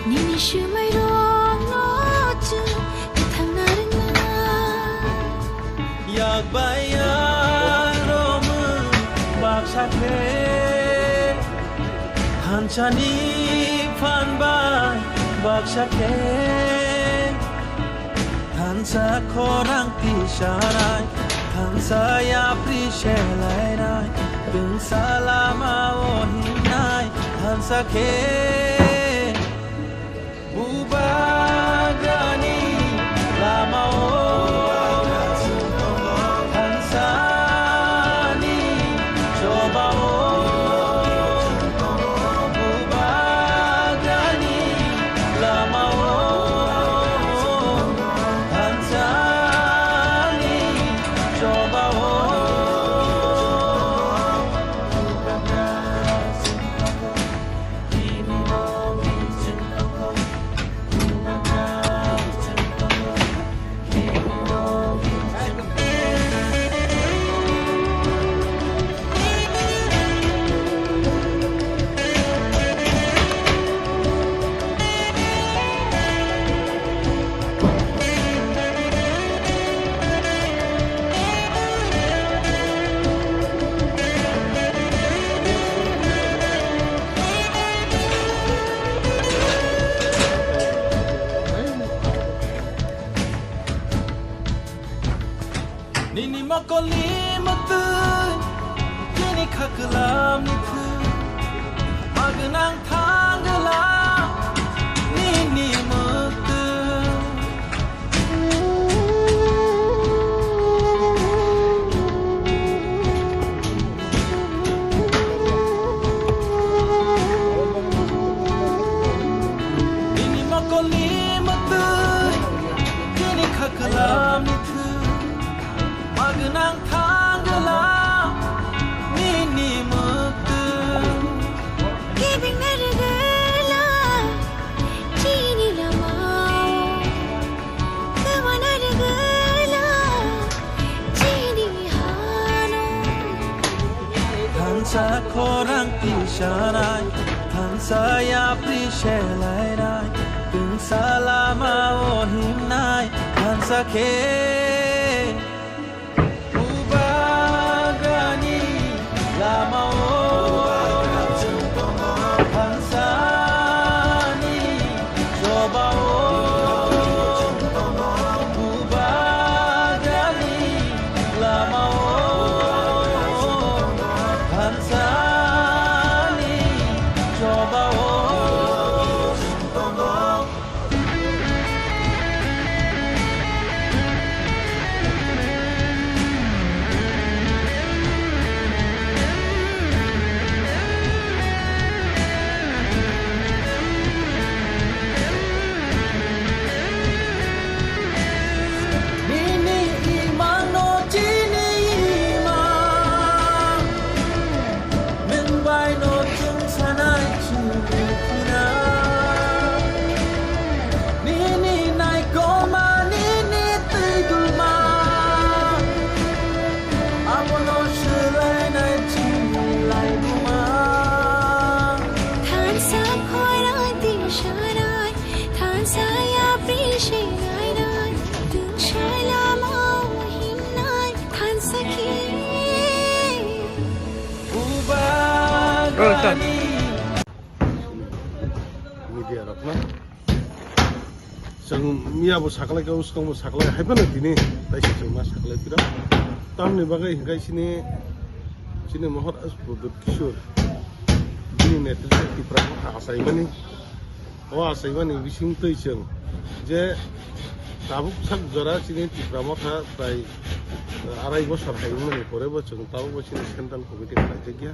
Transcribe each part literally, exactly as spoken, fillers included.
Nini swmai rokno chwng thangna rwngna. Yak bai yak romwi baksa khe, thansani phan bai baksa khe. Thansa khorang tisanai, thansa yapri selainai, twngsa lama o hingnai, thansa khe bubagrani lama o, thansani choba o. Bubagrani lama o, thansani choba o. Nini mokolni mwtwi, nini khaklamni thwi, magwnang thangwla nini mwtwi. Nini mokolni mwtwi, nini khaklamni thwi, magwnang thangwla nini mwtwi. Gibing na rwgwla chini lama o. Kwmana rwgwla chini hano. Thansa khorang tisanai, thansa yapri selainai, twngsa lama o himnai, thansa khe. Bubagrani lama o, thansani choba o. Bubagrani lama o, thansani choba o. Nini imangno chini imang. Nwng bai no chwng sanai chini khuna. Nini naikolma, nini twi dulma. Abono swlainai chini laibuma. Thansa khorang tisanai, thansa yapri selainai, tungsai lama o himnai, thansa khe. Bubagrani. Media rok na. Chwng miya bo saklai kha, swkang bo saklai hai phano tini taisa chwng ma saklai phira. Tamni bagwi hwnkhe chini, chini Maharaj Pradyut Kishore bini netritwe Tipra Motha achaimani. O achaimani bising twi chwng je tabuk sak jora chini Tipra Motha prai, eh, arai bosor hai wngmani pore bo chwng tabuk bo chini central committee khlaijakya.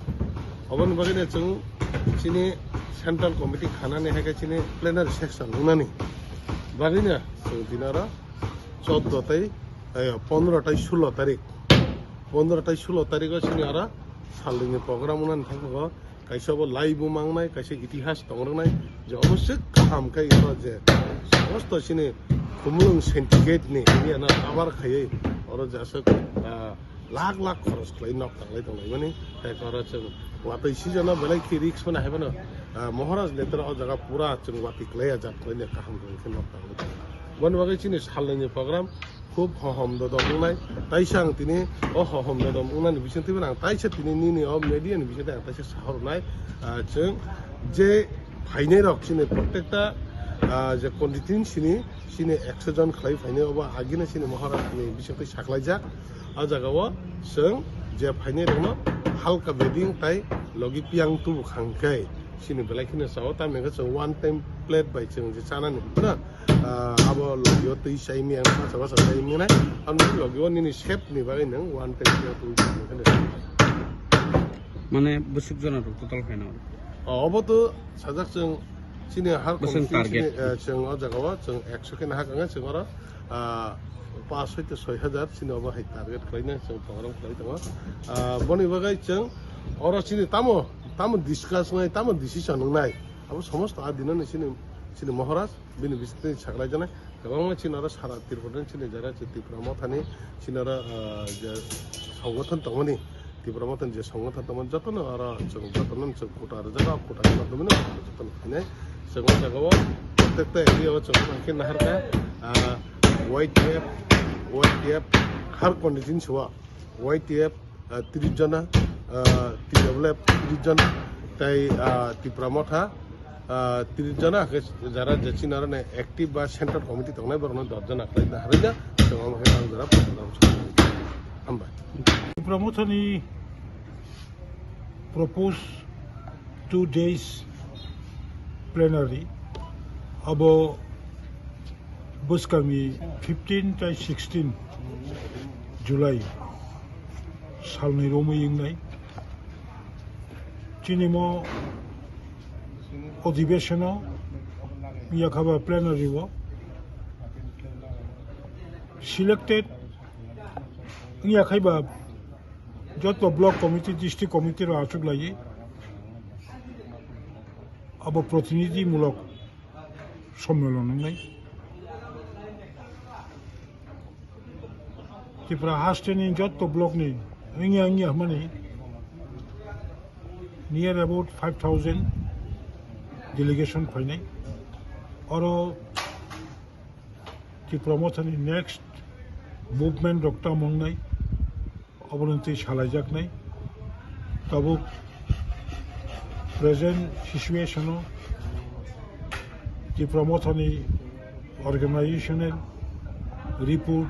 Oboni bagwino chwng chini central committee khanani hai khe chini plenary session wngnani bagwino chwng tini oro choddo tei, eh, pondro tei sulo tarik, pondro tei sulo tariko chini oro salnwini program wngnani thangkho. Kaisa bo lai bo mangnai, kaisa itihas tong rwnai, je obossoi kaham khe ino je somosto chini Khumulwng syndicate ni area no cover khaiwi oro jaswk, ah, lakh lakh khoros khlai nok tanglai tonglaimani, tei oro chwng watwi season o belai khe risk mano hai phano Ah, Maharaj letter o jaga pura chwng watwi kwlaiya jak kwlaina kaham rwng khe nok tangwi tongo. Boni bagwi chini salnwini program khub hohom dodom wngnai. Taisa ang tini o hohom dodom wngnani bisingtwi ang taisa tini nini o media ni bisingtwi ang taisa sahornai. Ah, chwng je phainai rok chini prottekta, ah, je constituency ni chini ekso jon khlai phainai obo agini chini Maharaj ni bisingtwi saklaijak. O jaga o chwng je phainai rokno halka beding tai logi piang tubu khang khe chini belai kheno sao, tamni hwnkhe chwng one time plate bai chwng je chanani na, ah, abo logi o twi chai miyang, basa basa chai miyang nai, abo logi o nini sep ni bagwi nwng one time plate tubu khang khe. Mane bwswk jona rok total khaina? O, obo to sajak chwng chini har Bwswk committee target? Chini, eh, chwng o jaga o chwng ekso khe nahak wngkha chwng oro, ah, pas hoite soi hajar chini obo hai target khlaina chwng program khlai tongo. Ah, boni bagwi chwng oro chini tamo, tamo discuss wngnai, tamo decision wngnai. Abo somosto a dinani chini, chini Maharaj, bini bisingtwi saklaijaknai. Kwbangma chini oro sara Tripura ni chini jara chini Tipra Mothani chini oro, ah, je songothon tongmani, Tipra Mothani je songothon tongmani jotono oro chwng jotono chwng kuta rwjak, o kuta ni madhyameno jotono khainai. Chwng o jaga o prottekta area o chwng tongkhe naharkha, ah, Y T F, Y T F har constituency o Y T F, ah, tris jona, ah, T W F tris jona, tai, ah, Tipra Motha, ah, tris jona, hakhe jara je chini aro ne active ba central committee tongnai borokno dos jona khlai da harwi da, tong omo khe ang jora program sa. Hambai. Tipra Mothani propose two days plenary abo bwskangni fifteen tai sixteen July salnwi romwi wngnai. Chini mo odhibeshon o wngya kha ba plenary o selected wngya khai ba joto block committee, district committee rok achuk lai abo protinidhi mulok sommelon wngnai. Tripura hasteni jotto block ni wngya wngya hwnmani near about five thousand delegation phainai. Oro Tripura Mothani next movement rok tamo wngnai. Obono twi salaijaknai. Tabuk present situation o Tipra Mothani organizational report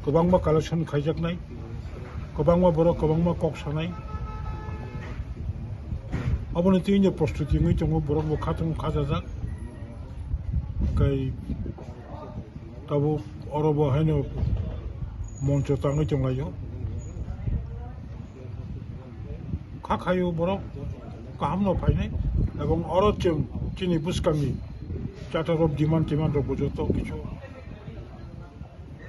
kwbangma collection khaijaknai, kwbangma borok kwbangma kok sanai. Obono twi no prostuti wngwi tongo, borok bo khatung khajajak. Kai Tabuk oro bo haino moncho tangwi tonglaio. Kha khaio borok kaham no phainai, ebong oro chwng chini bwskangni charter of demand timan rok bo joto kichu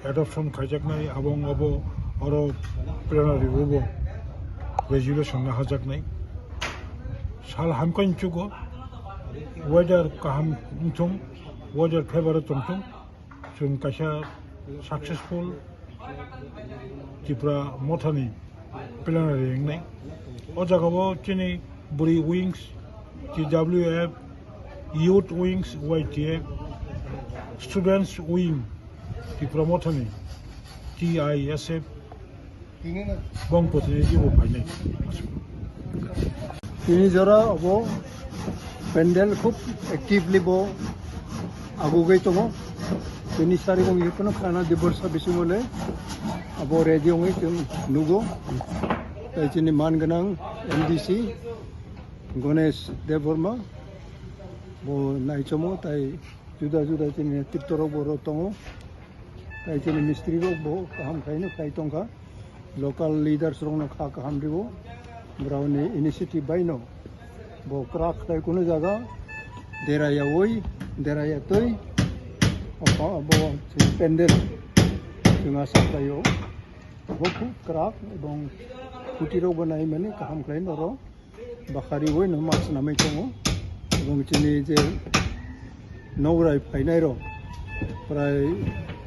adoption khaijaknai, abong obo oro plenary o bo resolution naharjaknai. Sal hamkhaini chugo weather kaham wngthung, weather favor tongthung. Chwng kaisa successful Tipra Mothani plenary wngnai. O jagao chini bwrwi wings, T W F, youth wings, Y T F, students wing, Tipra Mothani, T I S F, Bong protinidhi bo phainai. Tini jora obo pandal khub actively bo agugwi tongo. Tini sari wngwi phano khana diborsa bisingole abo ready wngwi chwng nugo. Tai chini man gwnang M D C Ganesh Debbarma bo naichomo, tai juda juda chini netrito rok bo rok tongo. Tai chini mistri rok bo kaham khaino khai tongkha. Local leaders rokno kha kaham riwo. Borokni initiative baino bo kwrak khlai kunu jaga dera yawi, dera yatwi. Obo, obo chini pandal chwng asa khlaio. Bo khub kwrak ebong kuti rok bo naimani kaham khlai noro. Bakhari wino ma swnamwi tongo. Ebong chini je nograi phainai rok prai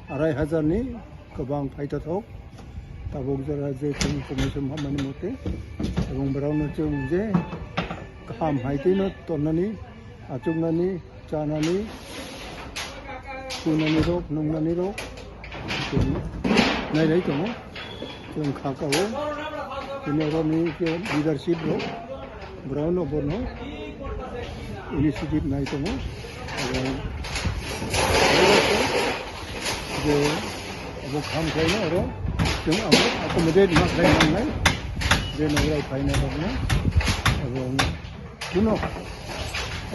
arai hajar ni kwbang phaithothok. Tabuk jora je chini commission hamani mote ebong borokno chwng je Kaham hai twi no tonnani, achuknani, chanani, thunani rok, nungnani rok, chwng nailai tongo. Chwng kha kao, tini oroni khe leadership rok, borok no bono initiative nai tongo. Abo je abo kham khlaina oro chwng abo accommodate ma khlai mangnai, je nograi phaina rokno abo kuno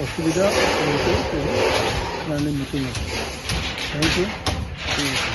osubida nani muchungo. Thank you.